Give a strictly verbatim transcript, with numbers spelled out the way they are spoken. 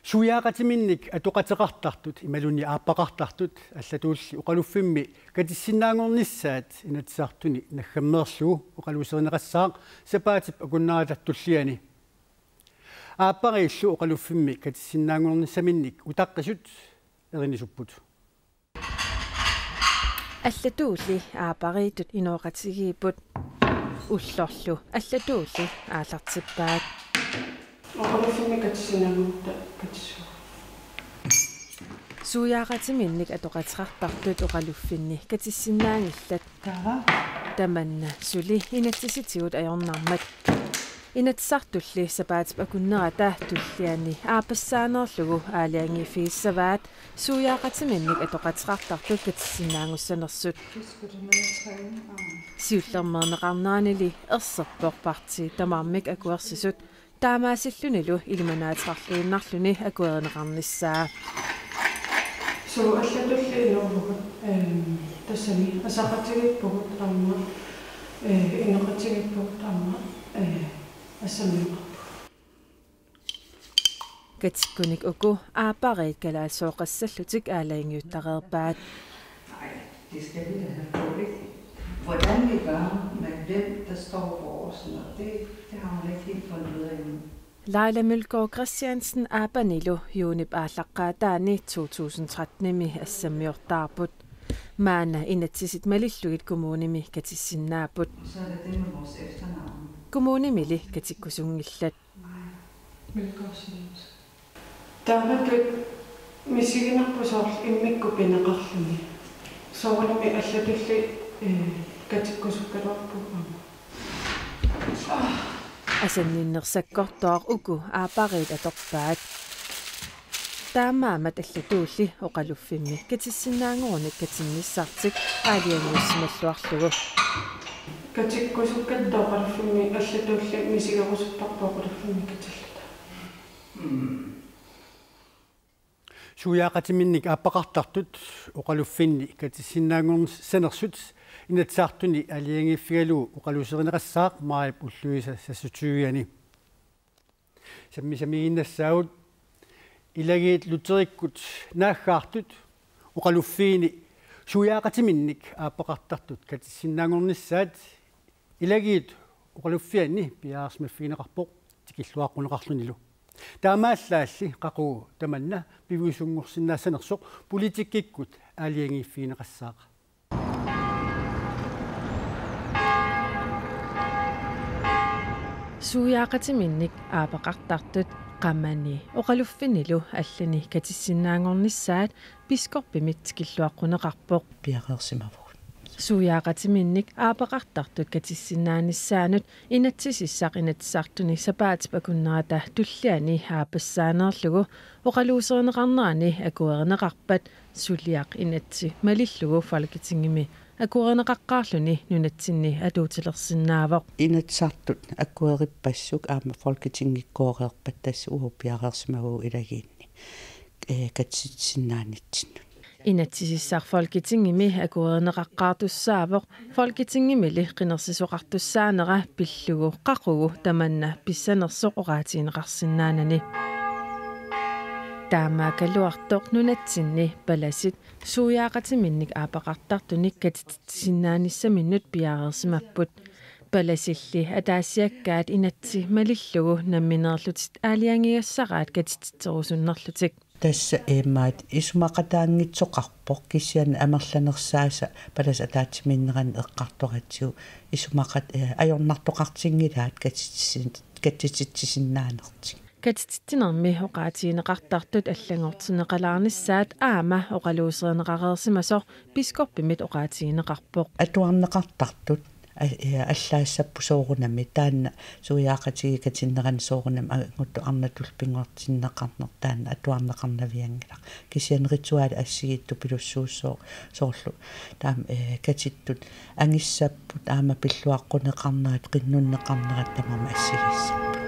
Suiaaqatiminnik atoqateqartartut imaluunniit aappaqartartut allatuulli oqaluffimmi katissinnaanngornissaat Inatsisartuni naggammeerlugu oqaluuserineqassaaq sapaatip akunnerata tulliani. Aappariillu oqaluffimmi katissinnaanngornissaminnik utaqqisut erinisupput. Allatuulli aappariittut inooqatigiipput. Ullorlu allatuulli aallartippaat. Oqaluffimmi katissinnaanngorutta katissuara. Suiaaqatiminnik atoqateqartartut oqaluffinni katissinnaanngillat. Taava. Tamanna suli inatsisitigut ajornarmat. Inatsisartulli sapaatip akunnerata tulliani aappassaaneerlugu aalajangiiffigissavaat suiaaqatiminnik atoqateqartartut katissinnaanngussanersut. Siullermeerneqarneranili erserpoq partiit tamarmik akuersisut, taamaasillunilu ilimanaateqarluinnarluni akuerineqarnissaa. Suu, allatulli inuuvugut, ehm, tassami asaqatigiippugut aamma, eh, inoqatigiippugut aamma, eh, assammineqarpugut. Katikkunik uku aappariit kalaallisooqassallutik aalajangiuttareerpaat. Nej, det skal vi da have på, ikke? Hvordan vi gør, med hvem der står hvor og sådan noget, det, det har hun ikke helt fundet ud af endnu. Laila Mølgaard Christiansen aappanilu juunip aallaqqaataani to tusind tretten-imi assammiortaarput. Maanna inatsisit malillugit kommunimi katissinnaapput. Så er der det med vores efternavn. Kommunimili katikkusunngillat. Taamatut misiginarpoq soorlu immikkut pineqarluni. Soorunami allatulli, eh, katikkusukkaluarpugut aamma. Asanninneq sakkortooq uku aappariit atorpaat. Taamaammat allatuulli oqaluffimmi katissinnaanngorunik katinnissartik aalajangiussimalluarlugu. Katikkusukkatta oqaluffimmi allatuulli misigerusupparput oqaluffimmi katilluta. Suiaaqatiminnik aappaqartartut oqaluffinni katissinnaanngornissanersut Inatsisartuni aalajangiiffigalugu oqaluuserineqassaaq maajip ulluisa seksogtyve-ani. Sammisamiiginnassaagut ilagiit luterikkut naaggaartut oqaluffiini suiaaqatiminnik aappaqartartut katissinnaanngornissaat ilagiit oqaluffianni piareersimaffigineqarpoq tikilluaqquneqarlunilu. Taamaallaalli qaqugu tamanna piviusunngorsinnaassanersoq politikkikkut aalajangiiffigineqassaaq. Suiaaqatiminnik aappaqartartut qamani oqaluffinnilu allani katissinnaanngornissaat biskoppimit tikilluaqquneqarpoq. Piareersimavugut. Suiaaqatiminnik aappaqartartut katissinnaanissaannut inatsisissaq Inatsisartuni sapaatip akunnerata tulliani aappassaaneerlugu oqaluuserineqarnerani akuerineqarpat suliaq inatsit malillugu Folketingimi akuerineqaqqaarluni nunatsinni atuutilersinnaavoq. Inatsisartut akuerippassuk aamma Folketingikkooreerpat tassa uagut piareersimavugut ilagiinni, eh, katisitsisinnaanissatsinnut. Inatsisissaq Folketingimi akuerineqaqqaartussaavoq Folketingimili qinersisoqartussaanera pillugu qaqugu tamanna pissanersoq oqaatigineqarsinnaanani. Taamaakkaluartoq nunatsinni palasit suiaaqatiminnik aappaqartartunik katitsitsisinnaanissaminut piareersimapput. Palasilli ataasiakkaat inatsit malillugu nammineerlutit aalajangigassaraat katitsitserusunnerlutik. Tassa imaat isumaqataanngitsoqarpoq kisianni amerlanersaasa palasip ataatsimiinnerani eqqartoratsigu isumaqat-, eh, ajornartoqartinngilaat katitsi-, katititsisinnaanertik. Katitsitsinermi oqaatigineqartartut allanngortinneqalaarnissaat aamma oqaluuserineqareersimasoq biskoppimit oqaatigineqarpoq. Atuarneqartartut a-, eh, allaassapput soorunami taanna suiaaqatigiit katinnerani soorunami anguttut arnatullu pinngortinneqarneq taanna atuarneqarnavianngilaq. Kisianni ritualit assigiit tupilussuussooq soorlu taama, eh, katittut angissapput aamma pilluaqquneqarnerat qinnunneqarnerat tamarmik assigiissapput.